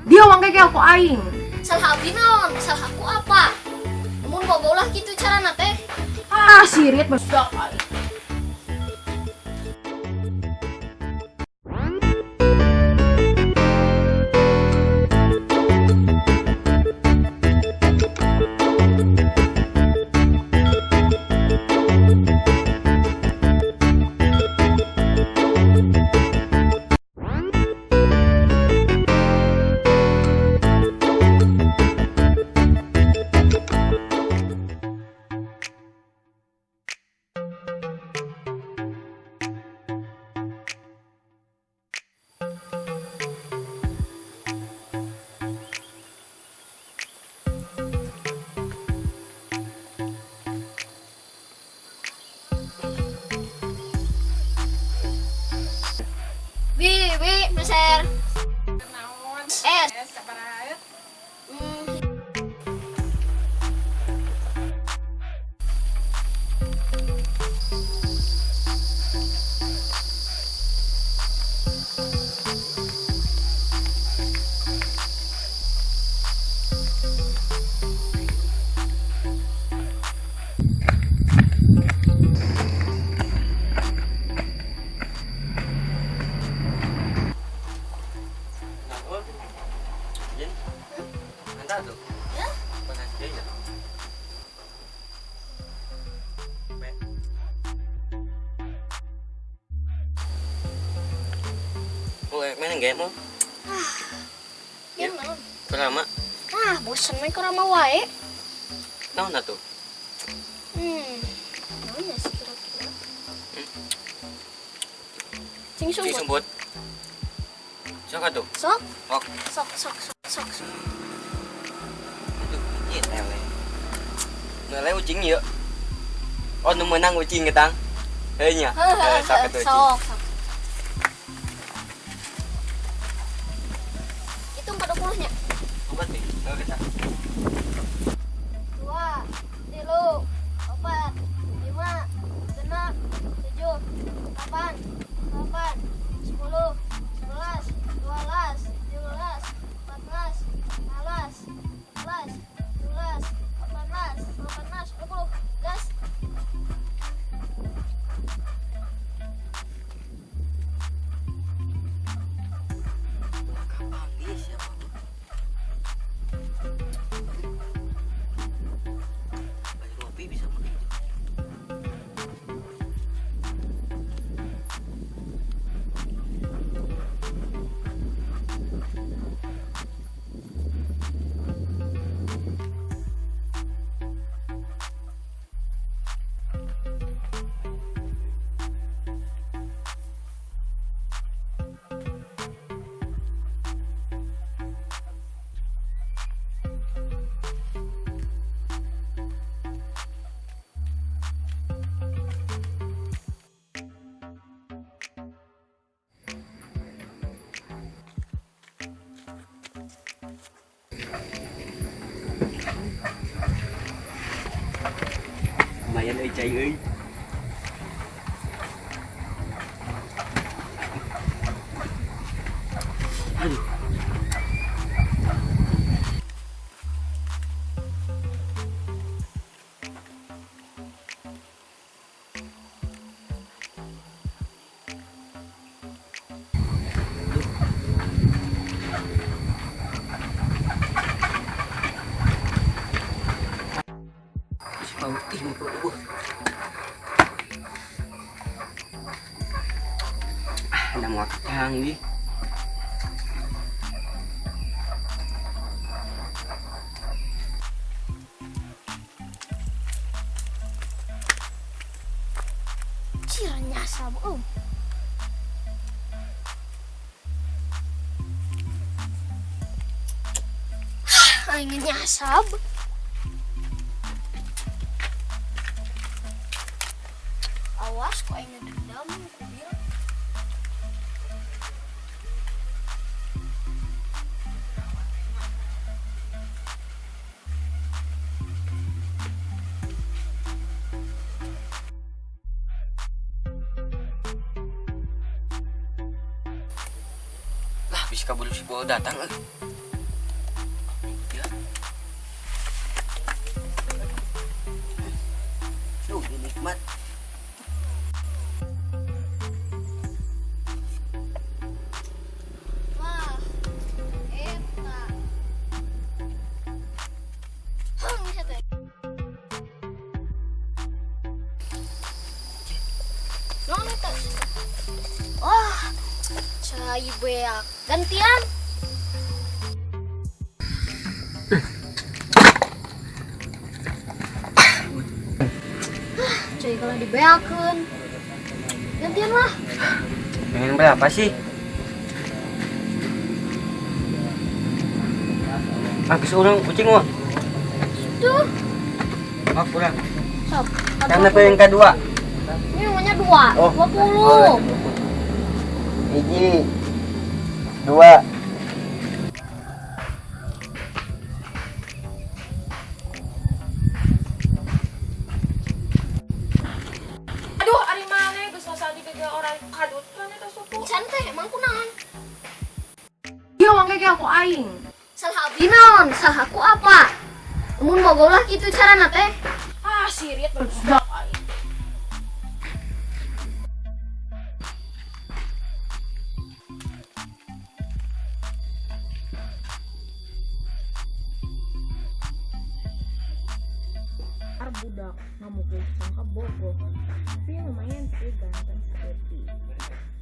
Dia wangkekel ku aing. Salah abdi naon? Salah aku apa? Mun bobo lah kitu carana teh. Ah, sirit barudak aing. Bi, bi, meser. Naon? Es. Es sabaraha? Naon? Jen. Anda tuh. Ya? Panas dia ya. Pe. Mau main game mau? Ya naon? Lama. Ah, bosen we kurang mau wae. Naon atuh? Naon ya sih kira-kira? Cing Cing sumput. sumput. Sok atuh. Sok, Ok. sok, sok, sok, sok. Sok. Aduh, ieu eleh. Nu eleh ucing ieu. Oh, nu meunang ucing ketang. Heuh nya. Heuh, sok atuh ucing. Sok, sok. Itu 40 nya. Obat nih. Heuh kita. 2, 3, 4, 5, 6, 7, 8, 9, 10, 11, 12, 13, 14, 15, 16, 17, 18, 19, 20. Gas. Kapan nih siapa lu? Balik ngopi bisa makan. Lumayan euy cai euy. Aduh. Si Bau ih muka eueuh. Ah, ada mau canggih. Cir nyasab om. Aing nyasab. Awas kok aing dendam ku Bil. Lah, bisa kabur si Bol datang euy. Mat. Wah, eta. Heng, bisa teh. Naon eta? Wah, cai beak. Gantian. Cai kalau dibeakeun. Gantian lah. Pengen berapa sih? Ah, geus urang kucing mah. Tuh, Ah, kurang. sok. Karena pengen kedua. Ini namanya dua, Oh. 20. Hiji. Dua. Aduh, ari maneh geus ngasal di orang kadut kan eta suku. Santai, emang kunaon? Ieu wangke ge aku aing. Salah abdi naon? Salah aku apa? Mun bogoh lah kitu carana teh. Ah, sirit berbudak aing. Budak ngamukul sangka bogoh. Tapi lumayan sih ganteng seperti.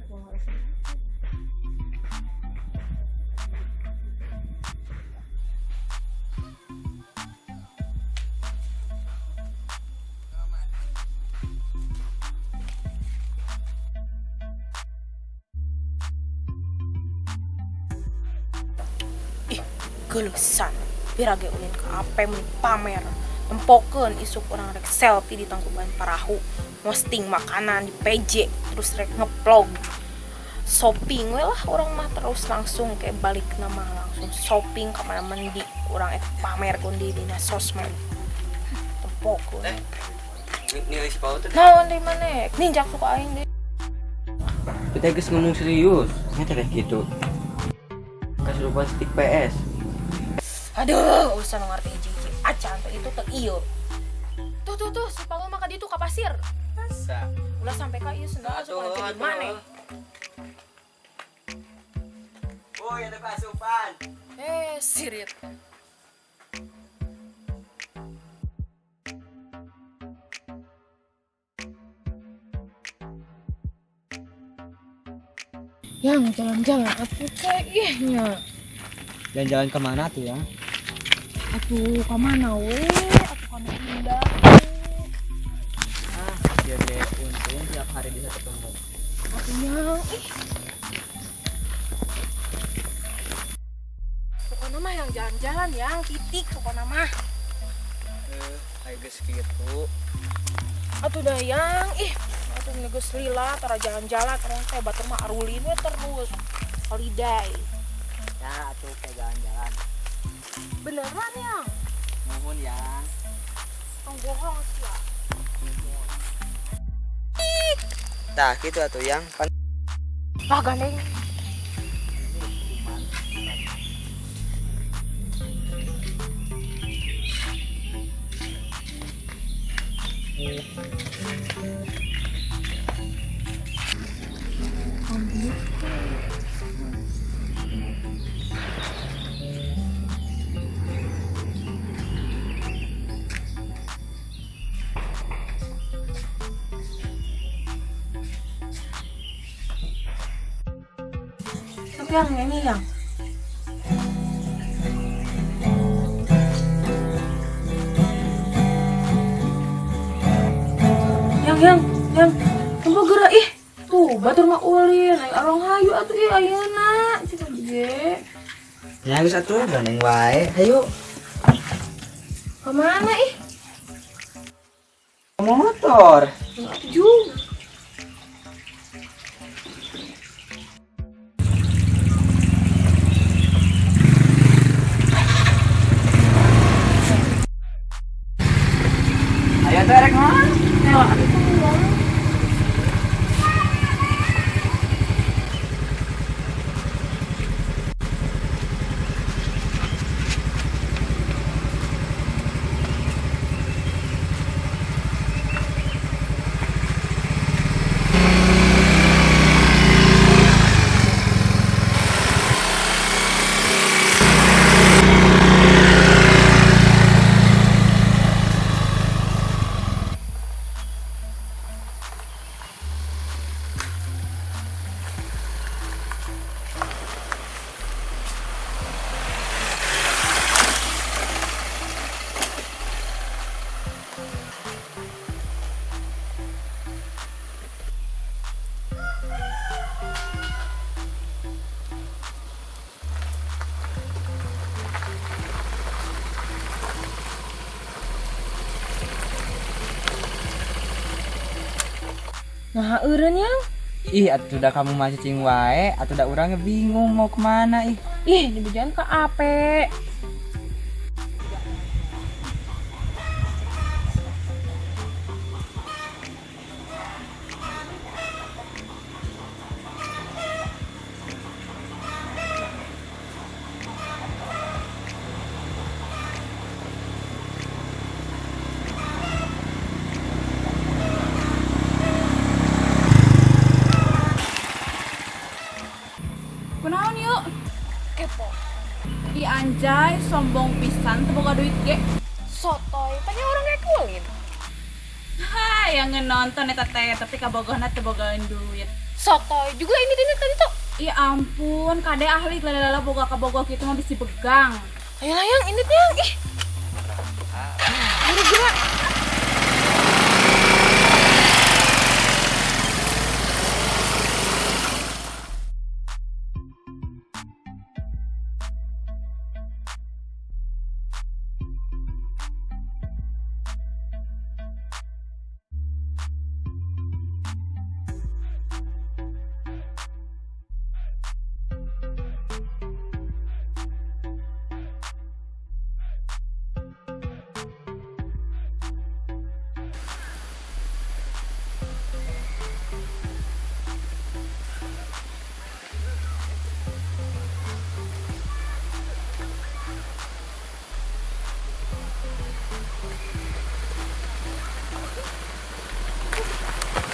Gua ngerasa. Ih, geuleusan. Birage ulin ka ape mun pamer. Nempokeun isuk urang rek selfie di tangkuban parahu, posting makanan di PJ, terus rek ngevlog. Shopping we lah urang mah terus langsung kayak balik nama langsung shopping ke mana mendi urang eta pamerkeun di dina sosmed. Tempokeun. Eh, nilai si Paul tuh. Naon deui maneh? Ninjak suka aing deui. Kita geus ngomong serius. Nya teh gitu. Kasurupan stick PS. Aduh, usah nu ngarti hiji-hiji acan teh itu teh ieu. Tuh tuh tuh, si Paul mah ka ditu ka pasir. Masa? Ulah sampai ka ieu sendal asup Aduh, di aduh. maneh. Oh, ada pasupan. Eh, sirit. Yang jalan-jalan atuh teh ih nya. Jalan-jalan kemana tuh ya? Atuh ka mana we? Atuh ka nu indah. Ah, ya deh, untung tiap hari bisa ketemu. Atuh yang ih. Pokoknya mah yang jalan-jalan yang titik pokoknya mah. Eh, ayo geus kitu. Atuh dah yang ih, atuh geus lila tara jalan-jalan orang teh batur mah arulin we terus. Holiday. Ya, atuh ke jalan-jalan. Beneran yang? Nuhun yang. Tong bohong sih ya. Tah, gitu atuh yang. Pan Lah gandeng. Tapi yang ini yang Yang tempo gerak ih. Tuh, batur mah ulin, ayo arong hayu atuh ih ayeuna. Cik ge. Ya geus atuh gandeng wae. Ayo. Ka mana ih? Motor. Atuh juga. Ayo tuh erek mah. Nah, eureun yang. Ih, atuh da kamu mah cicing wae, atuh da urang bingung mau kemana ih. Ih, dibejaan ka Ape. Kunaon yuk? Kepo. Ih anjay, sombong pisan teu boga duit ge. Sotoy, tanya orang kayak kulin. Ha, yang nonton eta teh tapi kabogohna teu bogaeun duit. Sotoy juga ini ini tadi tuh. Ih ampun, kade ahli lala boga kabogoh kitu mah bisi begang. Ayo lah yang ini tuh yang ih. Buru gerak.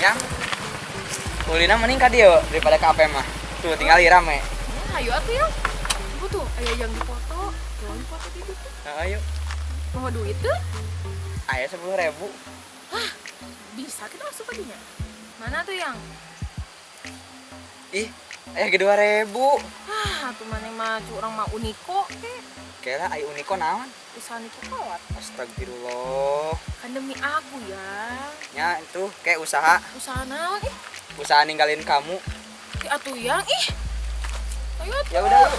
Yang ulina mending ka dieu daripada ka Ape mah. Tuh tinggal rame. Ayo atuh yang. Ibu tuh, ayo yang dipoto. Tuh, foto di situ. Heeh, yuk. Mau duit tuh? Aya 10.000. Hah, bisa kita masuk ke dinya. Mana tuh yang? Ih, aya ge 2.000. Ah, atuh maneh mah curang mah Uniko ke. Kela aya Uniko naon? Usaha Niko kawat. Astagfirullah. Kan demi aku ya. Ya itu kayak usaha. Usaha naon ih? Usaha ninggalin kamu. Ih, atuh yang ih. Ayo atuh. Ya udah lu.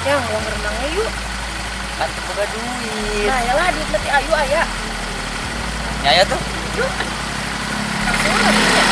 Yang uang renangnya yuk. Kan teu boga duit. Nah, yalah duit mati ayu aya. Ya ya tuh. Yuk. Langsung lah duitnya.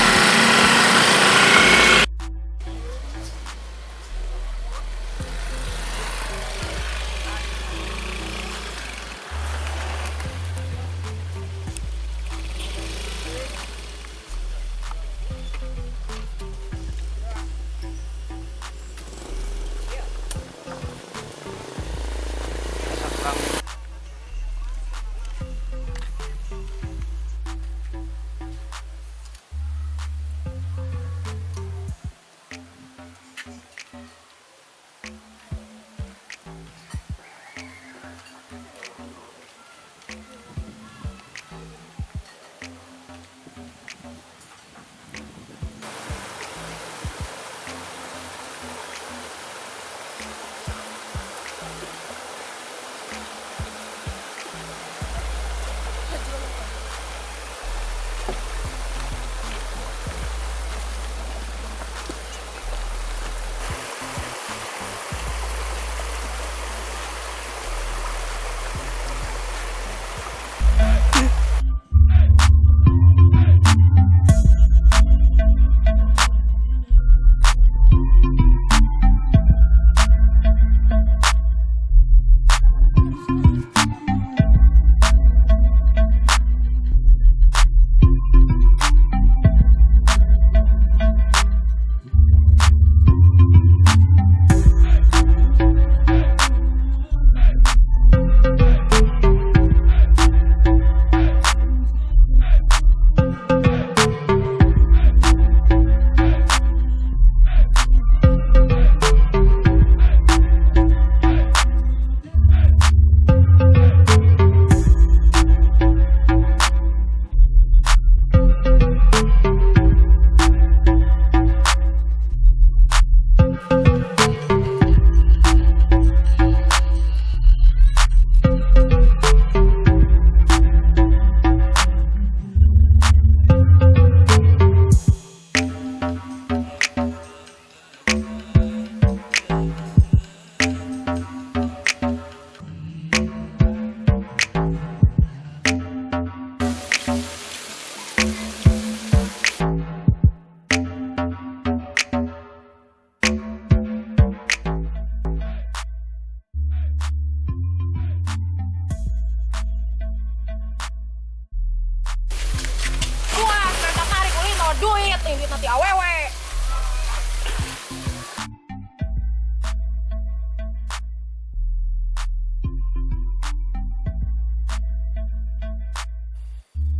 Penting duit nanti awewe.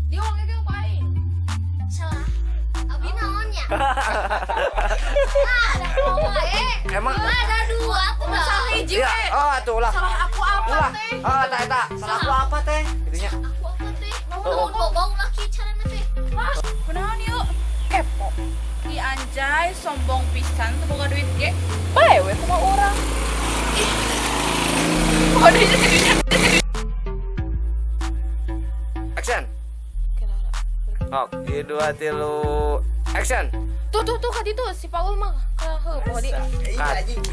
Dia uang ge ku aing. Salah. Abi naonnya? Ah, ada dua eh. Emang Ada dua tuh dah. Salah hiji Iya, we. oh atuh ulah. Salah aku apa Ulah. teh? Oh, eta eta. Salah aku apa teh? Gitunya. Aku apa teh? Oh. Naon bau laki carana teh? Kunaon yuk? Kepo. Ih anjay, sombong pisan teu boga duit ge. Bae we kumaha urang. Ih. Boga duit duitnya. Action. Oke, dua tilu. Action. Tuh tuh tuh ka ditu si Paul mah ka heuh poho di. Iya anjing.